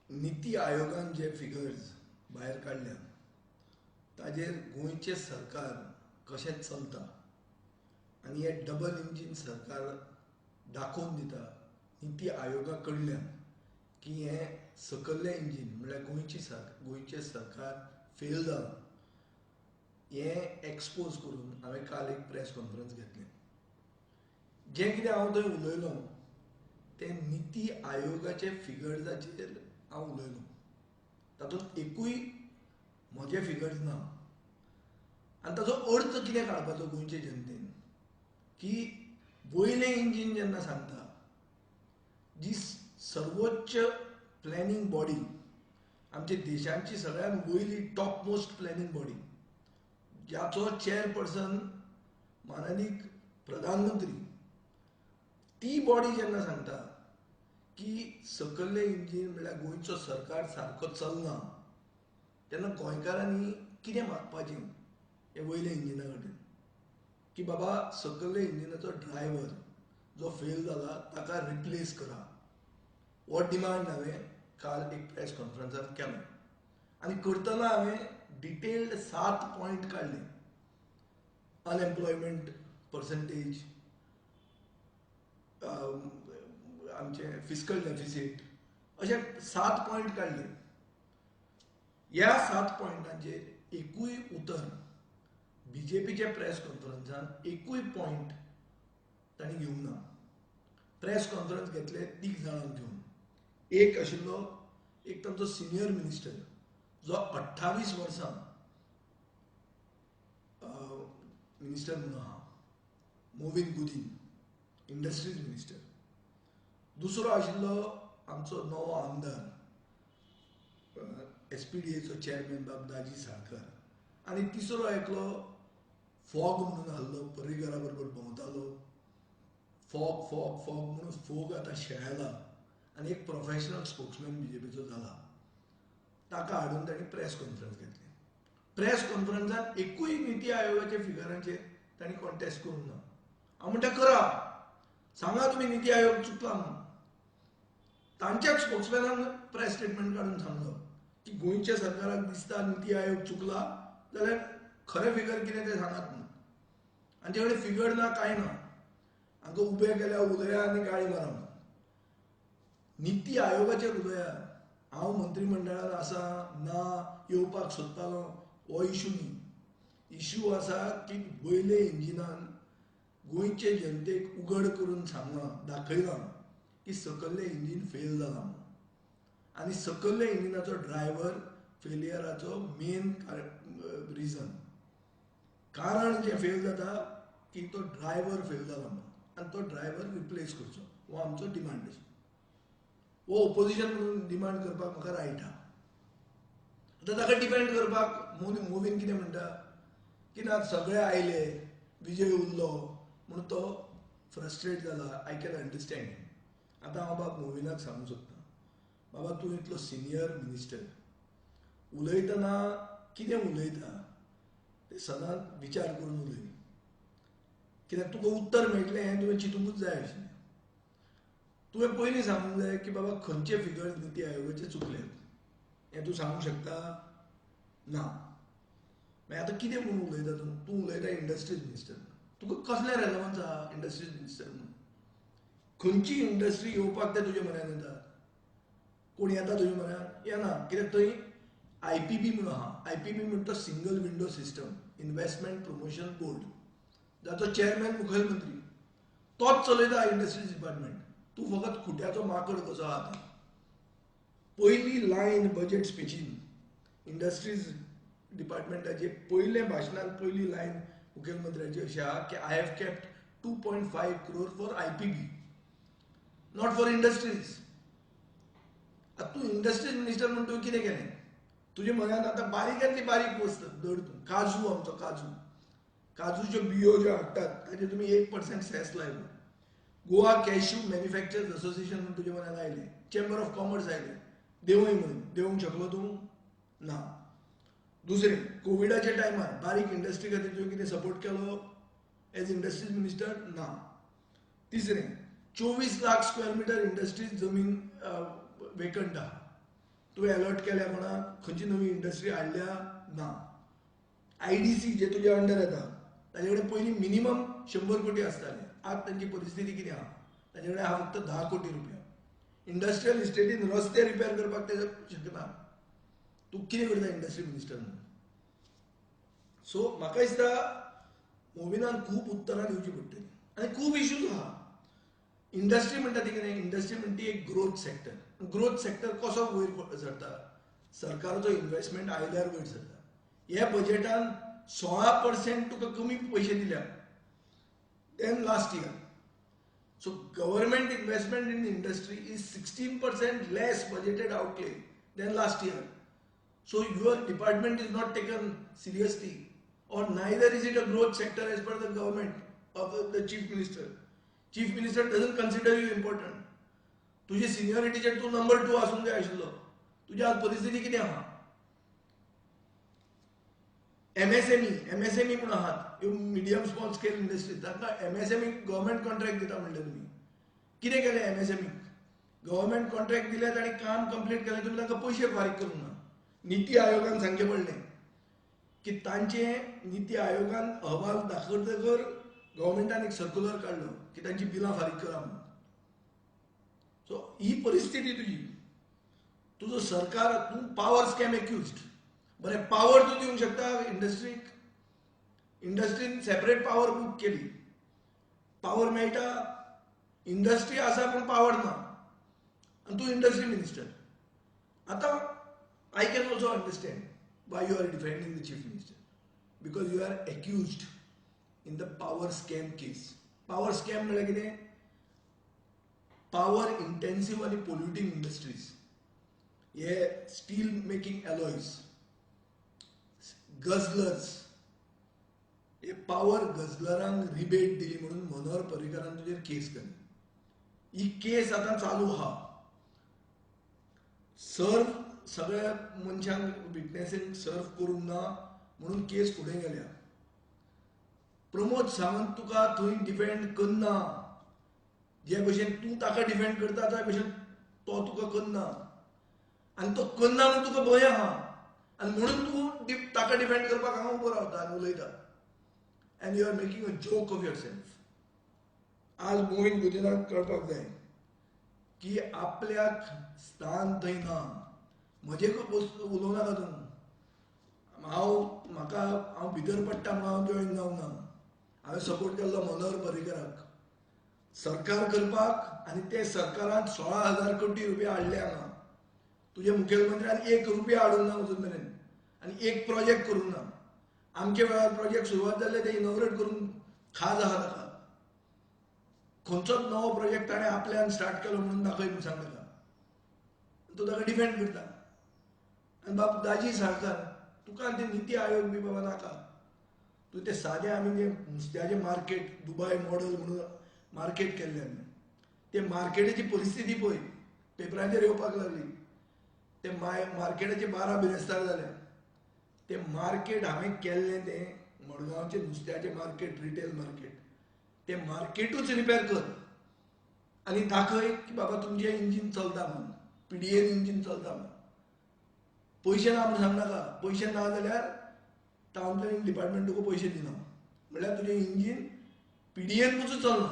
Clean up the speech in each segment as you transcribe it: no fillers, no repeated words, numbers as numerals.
निती आयोगान जे फिगर्स भायर काडल्या ताजेर गोंयचें सरकार कशें चलता आनी हें डबल इंजीन सरकार दाखोवन दिता निती आयोगा कडल्यान की हें सकयल्लें इंजीन म्हणल्यार गोंयचें सरकार फेल जालां हें एक्सपोज करून हांवें काल एक प्रेस कॉन्फरन्स घेतलें. जें कितें हांव थंय उलयलो तें निती आयोगाचे फिगर्साचेर हांव उलयलो, तातूंत एकूय म्हजे फिगर्स ना. आनी ताचो अर्थ कितें काडपाचो गोंयचे जनतेन की वयलें इंजीन जेन्ना सांगता जी सर्वोच्च प्लॅनिंग बॉडी आमच्या देशांची सगळ्यात वयली टॉप मोस्ट प्लॅनिंग बॉडी ज्याचो चेअरपर्सन माननीय प्रधानमंत्री, ती बॉडी जेन्ना सांगता की सकयल्लें इंजीन म्हणल्यार गोंयचो सरकार सारको चलना तेन्ना गोंयकारांनी कितें मागपाचें हे वयल्या इंजिना कडेन की बाबा सकयल्ल्या इंजिनाचो ड्रायव्हर जो फेल जाला ताका रिप्लेस करा. हो डिमांड हांवें काल एक प्रेस कॉन्फरन्सान केलो आनी करतना हांवें डिटेल्ड 7 पॉयंट काडले. अनएम्प्लॉयमेंट पर्संटेज, आमचे फिस्कल डेफिसीट, अशे 7 पॉयंट काडले. ह्या 7 पॉयंटांचेर एकूय उतर बीजेपीच्या प्रेस कॉन्फरन्सान एकूय पॉयंट तांणी घेवंक ना. प्रेस कॉन्फरन्स घेतले 3 जाणांक घेवन, एक आशिल्लो एक तांचो सिनियर मिनिस्टर जो 28 वर्सां मिनिस्टर म्हणून आहा, मोविन गुदीन, इंडस्ट्रीज मिनिस्टर. दुसरो आशिल्लो आमचो नवो आमदार एसपीडीएचो चेअरमॅन बाब दाजी साळकर, आनी तिसरो एकलो फॉग म्हणून आहलो, पर्रीकरा बरोबर भोंवतालो, फॉग फॉग फॉग म्हणून फोग आतां शेळेला आनी एक प्रोफेशनल स्पोक्समॅन बीजेपीचो जाला, ताका हाडून तांणी प्रेस कॉन्फरन्स घेतली. प्रेस कॉन्फरन्सान एकूय निती आयोगाच्या फिगरांचेर तांणी कॉन्टेस्ट करूंक ना. हांव म्हणटा करा, सांगा तुमी निती आयोग चुकला म्हणून. तांच्याच स्पोक्समॅनान प्रेस स्टेटमेंट काडून सांगलो की गोंयच्या सरकाराक दिसता निती आयोग चुकला जाल्यार खरें फिगर कितें तें सांगात म्हणून. हांचे कडेन फिगर ना, कांय ना, हांकां उबे केल्या उलया आनी गाळी मारा म्हणून. निती आयोगाचेर उलया, हांव मंत्रीमंडळान आसा ना, येवपाक सोदतालो, हो इशू न्ही. इशू आसा की वयले इंजिनान गोंयचे जनतेक उगड करून सांगलां, दाखयलां की सकयल्लें इंजीन फेल जालां म्हणून, आनी सकयल्ल्या इंजिनाचो ड्रायव्हर फेलियराचो मेन रिजन, कारण जें फेल जाता की तो ड्रायव्हर फेल जाला म्हणून आनी तो ड्रायव्हर रिप्लेस करचो, हो आमचो डिमांड आशिल्लो. हो ओपोजिशन म्हणून डिमांड करपाक म्हाका रायट आहा. आतां ताका डिफेंड करपाक मोविन कितें म्हणटा की ना सगळे आयले, विजय उरलो म्हणून तो फ्रस्ट्रेट जाला. I can understand. आतां हांव बाब मोविनाक सांगूंक सोदतां, बाबा तूं इतलो सिनियर मिनिस्टर, उलयतना कितें उलयता तें सदांच विचार करून उलय, कित्याक तुका उत्तर मेळटलें हें तुवें चिंतुकूच जाय आशिल्लें. तुवें पयलीं सांगूंक जाय की बाबा खंयचे फिगर्स निती आयोगाचे चुकल्यात हें तूं सांगूंक शकता ना. मागीर आतां कितें म्हणून उलयता तूं? तूं उलयता इंडस्ट्रीज मिनिस्टर, तुका कसलें रेलेवन्स आहा इंडस्ट्रीज मिनिस्टर म्हणून? खंयची इंडस्ट्री येवपाक ते तुजे म्हऱ्यान येता? कोण येता तुजे म्हऱ्यान? येना. कित्याक थंय IPB म्हणून आहा. IPB म्हणटा single window system, investment promotion board, जाचो चेअरमॅन मुखेलमंत्री, तोच चलयता इंडस्ट्रीज डिपार्टमेंट. तूं फकत खुट्याचो माकड कसो आहा आतां. पयली लायन बजेट स्पिचीन इंडस्ट्रीज डिपार्टमेंटाचे पयले भाशणान पयली लायन मुखेलमंत्र्याची अशी आहा की I have kept 2.5 crore for IPB, not for industries. आतां तूं इंडस्ट्रीज मिनिस्टर म्हूण तुवें कितें केलें? तुजे म्हऱ्यान आतां बारीकांतली बारीक वस्त धर तूं काजू, आमचो काजू, काजूच्यो बियो ज्यो हाडटात ताजेर तुमी 1% सेस लायलो. गोवा कॅश्यू मॅन्युफॅक्चर्स असोसिएशन म्हूण तुजे म्हऱ्यान आयलें, चेंबर ऑफ कॉमर्स आयलें, देंवय म्हणून, देंवूंक शकलो तूं? ना. दुसरें, कोविडाच्या टायमार बारीक इंडस्ट्री खातीर तुवें कितें सपोर्ट केलो एज इंडस्ट्रीज मिनिस्टर? ना. तिसरें, 24 लाख स्क्वेअर मिटर इंडस्ट्रीज जमीन वेकंट आहा. तुवें अलर्ट केल्या कोणाक? खंयची नवी इंडस्ट्री हाडल्या ना. IDC जे तुज्या अंडर येता ताजे कडेन पयलीं मिनिमम 100 कोटी आसताले, आज तांची परिस्थिती कितें आहा? ताजे कडेन आहा फक्त 10 कोटी रुपया. इंडस्ट्रियल इस्टेटीन रस्ते रिपेर करपाक ते शकना. तूं कितें करता इंडस्ट्री मिनिस्टर म्हणून? सो म्हाका दिसता मोविनान खूब उत्तरां दिवची पडटली आनी खूब इश्यूज आहा. इंडस्ट्री म्हणटा ती कितें? इंडस्ट्री म्हणटा ती एक ग्रोथ सेक्टर. ग्रोथ सेक्टर कसो वयर सरता? सरकाराचो इन्वेस्टमेंट आयल्यार वयर सरता. ह्या बजेटान 16% तुका कमी पयशे दिल्या than last year. So government investment in industry is 16% less budgeted outlay than last year. So your department is not taken seriously, or neither is it a growth sector as per the government of the chief minister. Chief minister doesn't consider you important. तुझे सिनियरिटीचेर तूं number 2 आसूंक जाय आशिल्लो. तुजी आज परिस्थिती कितें आहा? MSME म्हूण आहात ह्यो मिडियम स्मॉल स्केल इंडस्ट्रीज, तांकां MSME government contract दिता म्हणलें तुमी. कितें केलें MSME? Government contract दिलें आनी काम कंप्लीट केलें, तुमी तांकां पयशे फारीक करूंक ना. नीती आयोगान सांगचें पडलें की तांचे नीती आयोगान अहवाल दाखयतकर गव्हर्मेंटान एक सर्कुलर काडलो की तांची बिलां फारीक करा म्हणून. सो ही परिस्थिती तुजी. तुजो सरकार, तूं पावर स्कॅम एक्युज्ड. बरें, पावर तूं दिवंक शकता इंडस्ट्रीक? इंडस्ट्रीन सेपरेट पावर बूक केली, पावर मेळटा. इंडस्ट्री आसा पूण पावर ना, आनी तूं इंडस्ट्री मिनिस्टर. आतां I can also understand why you are defending the chief minister, because you are accused in the power scam case. Power scam म्हळ्यार कितें? पावर इंटेन्सीव आनी पोल्युटींग इंडस्ट्रीज, हे स्टील मेकिंग एलॉयज, गझलर्स, हे power गझलरांक rebate दिली म्हणून मनोहर पर्रीकारान तुजेर केस केली. ही केस आतां चालू आहा. सर्व सगळ्या मनशांक विटनेसींक सर्व करूंक ना म्हणून केस फुडें गेल्या. प्रमोद सावंत तुका थंय डिफेंड करना, जे भशेन तूं ताका डिफेंड करता त्या भशेन तो तुका करना, आनी तो करना म्हणून तुका भंय आहा, आनी म्हणून तूं ताका डिफेंड करपाक हांगा उबो रावता आनी उलयता. And you are making a joke of yourself. आज मोविन गुदिनाक कळपाक जाय की आपल्याक स्थान थंय ना. म्हजे उलोवं नाका तूं, हांव म्हाका हांव भितर पडटा म्हणून हांव जॉयन जावंक ना. हांवें सपोर्ट केल्लो मनोहर पर्रीकाराक सरकार करपाक, आनी ते सरकारान 16,000 कोटी रुपया हाडले हांगा. तुजे मुखेलमंत्र्यान 1 रुपया हाडूंक ना अजून मेरेन, आनी एक प्रोजेक्ट करूंक ना. आमच्या वेळार प्रोजेक्ट सुरवात जाल्ले ते इनॉग्रेट करून खाज आहा ताका. खंयचोच नवो प्रोजेक्ट ताणें आपल्यान स्टार्ट केलो म्हणून दाखय म्हूण सांग ताका. तो ताका डिफेंड करता. आनी बाब दाजी साळकार, तुका ते नीती आयोग बी बाबा नाका. तूं ते सादें आमी जे नुस्त्याचें मार्केट दुबाय मॉडल म्हणून मार्केट केल्लें आमी, ते मार्केटाची परिस्थिती पळय पेपरांचेर येवपाक लागली. ते मार्केटाचे 12 बिरेस्तार जाले. ते मार्केट हांवें केल्लें तें मडगांवचें नुस्त्याचें मार्केट, रिटेल मार्केट, ते मार्केटूच रिपेर कर आनी दाखय की बाबा तुमचें इंजीन चलता म्हणून, PDN engine चलता म्हणून. पयशे ना म्हणून सांगनाका. पयशे ना जाल्यार टावन प्लॅनिंग डिपार्टमेंट तुका पयशे दिना, म्हणल्यार तुजें इंजीन PDN पसून चलना.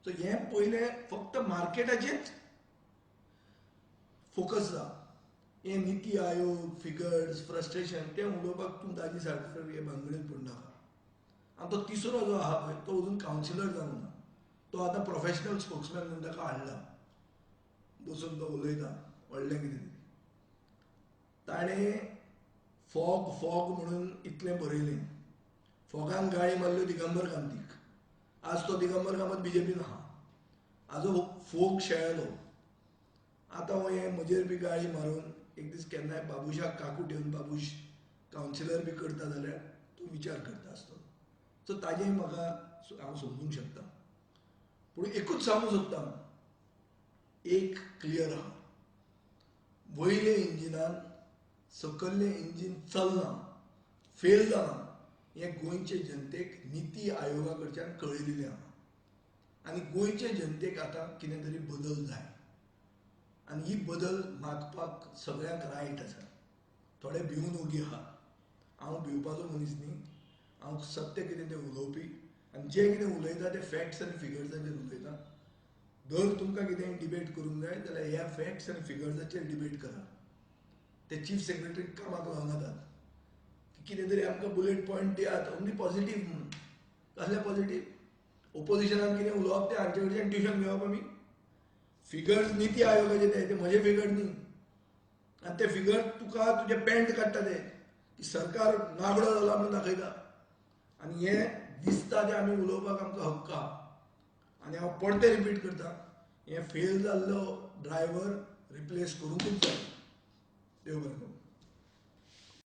सो हें पयलें फक्त मार्केटाचेच फोकस जा. हे नीती आयोग, फिगर्स, फ्रस्ट्रेशन तें उलोवपाक तूं दाजी साळकार हे भानगडीन पडनाका. आनी तो तिसरो जो आहा पळय तो अजून कावन्सिलर जावंक ना, तो आतां प्रोफेशनल स्पोक्समॅन म्हणून ताका हाडला, बसून तो उलयता व्हडलें कितें तरी. ताणें फॉग फॉग म्हणून इतलें बरयलें. फॉगान गाळी मारल्यो दिगंबर कामतीक. आज तो दिगंबर कामत BJPन आहा. आजो फोग शेळलो. आतां हें म्हजेर बी गाळी मारून एक दीस केन्नाय बाबुशाक काकूट येवन बाबूश कावन्सिलर बी करता जाल्यार तूं विचार करता आसतलो. सो ताजें म्हाका हांव समजूंक शकता. पूण एकूच सांगूंक सोदता, एक क्लियर आहा, वयले इंजिनान सकल्लें इंजीन चलना, फेल जालां हें गोंयचे जनतेक नीती आयोगा कडच्यान कळयलेलें आहा. आनी गोंयचे जनतेक आतां कितें तरी बदल जाय. आनी आनी ही बदल मागपाक सगळ्यांक रायट आसा. थोडे भिवन ओगी आहा. हांव भिवपाचो मनीस न्ही. हांव सत्य कितें तें उलोवपी आनी जें कितें उलयता तें फॅक्ट्स आनी फिगर्साचेर उलयता. जर तुमकां कितें डिबेट करूंक जाय जाल्यार ह्या फॅक्ट्स आनी फिगर्साचेर डिबेट करा. ते चीफ सेक्रेटरीक कामाक लावनाकात कितें तरी आमकां बुलेट पॉयंट दियात, ओन्ली पॉझिटीव म्हणून. कसलें पॉझिटीव? ओपोजिशनान कितें उलोवप तें हांचे कडच्यान ट्युशन घेवप आमी. फिगर्स निती आयोगाचे ते म्हजे फिगर न्ही. आनी ते फिगर तुका तुजें पॅन्ट काडटा ते की सरकार नागडो जाला म्हणून दाखयता. आनी हें दिसता तें आमी उलोवपाक आमकां हक्क आहा. आनी हांव परतें रिपीट करता, हें फेल जाल्लो ड्रायव्हर रिप्लेस करूंकूच जाय. देव बरें करूं.